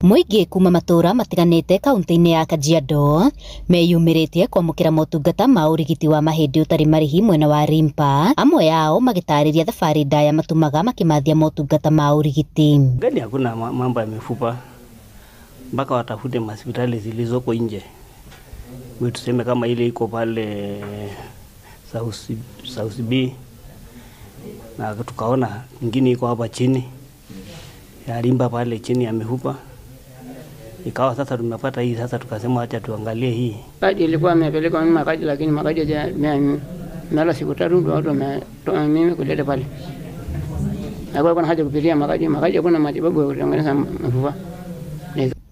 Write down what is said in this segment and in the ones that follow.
Mũingĩ kuma matũra matiganĩte kaunti-inĩ ya Kajiado meyumĩrĩtie kwamũkĩra motungata ma ũrigiti wa mahĩndĩ ũtarĩ marĩhi mwena wa Rimpa, amwe ao magĩtarĩria thabarĩ ndaya matumaga makĩmathia motungata ma ũrigiti. Gani hakuna mambo ya mifupa mpaka watafute mahospitali zilizoko nje. Tuseme kama ile iko pale South B, na tukaona nyingine iko hapa chini ya Rimba pale chini ya mifupa. Ikawa sasa tumepata hii, sasa tukasema acha tuangalie hii. Kadi ilikuwa imepelekwa mimi Magadi, lakini Magadi mara siku tatu ndio watu wametoa mimi kuleta pale. Na kwa haja kupitia Magadi, Magadi hakuna matibabu ya kutengeneza mifupa.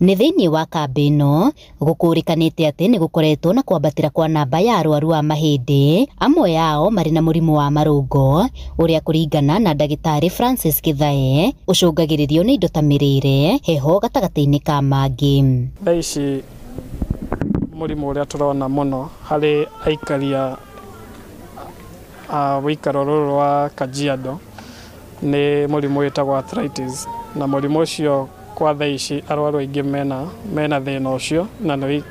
Nĩ thĩinĩ wa kambĩ ĩno gũkũrĩkanĩte atĩ nĩ gũkoretwo na kwambatĩra kwa namba ya arwaru a mahĩndĩ, amwe ao marĩ na mũrimũ wa marũngo ũrĩa kũringana na ndagĩtarĩ Francis Kithae ũcũngagĩrĩrio nĩ indo ta mĩrĩre, heho gatagatĩ-inĩ ka mangĩ. Thaa ici mũrimũ ũrĩa tũrona mũno harĩ aikari a wĩikaro rũrũ rwa Kajiado nĩ mũrimũ wĩtagwo arthritis, na mũrimũ ũcio kwa thaa ici arwaru aingĩ mena thĩna ũcio na nĩ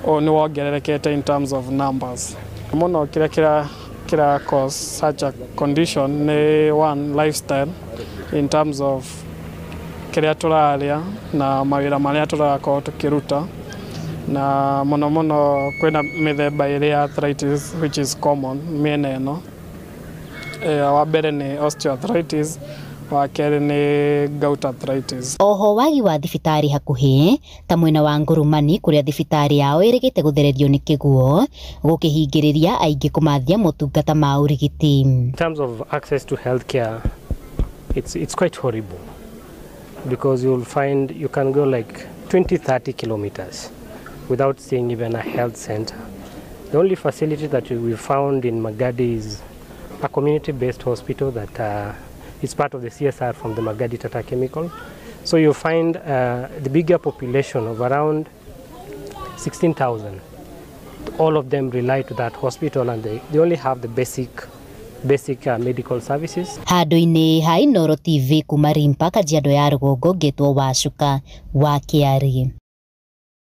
wongererekete in terms of numbers. Mũno kĩrĩa kĩra cause such a condition nĩ one, lifestyle in terms of kĩrĩa tũrarĩa na mawĩra marĩa tũrakorwo tũkĩruta, na mũno mũno kwĩna mĩthemba ĩrĩ ya arthritis which is common mĩena ĩno. Wa mbere nĩ osteoarthritis, wa kerĩ nĩ gout arthritis. Oho wagi wa thibitarĩ hakuhĩ ta mwena wa Ngurumani kũrĩa thibitarĩ yao ĩrĩgĩte gũthererio nĩ kĩguo gũkĩhingĩrĩria aingĩ kũmathia motungata ma ũrigiti. In terms of access to healthcare, it's quite horrible because you'll find you can go like 20-30 kilometers without seeing even a health center. The only facility that we found in Magadi is a community-based hospital that it's part of the CSR from the Magadi Tata Chemical. So you find the bigger population of around 16,000. All of them rely to that hospital and they only have the basic medical services. Handũ-inĩ ha Inooro TV kuma Rimpa, Kajiado ya rũgongo, ngĩtwo Wacuka wa Kĩarĩ.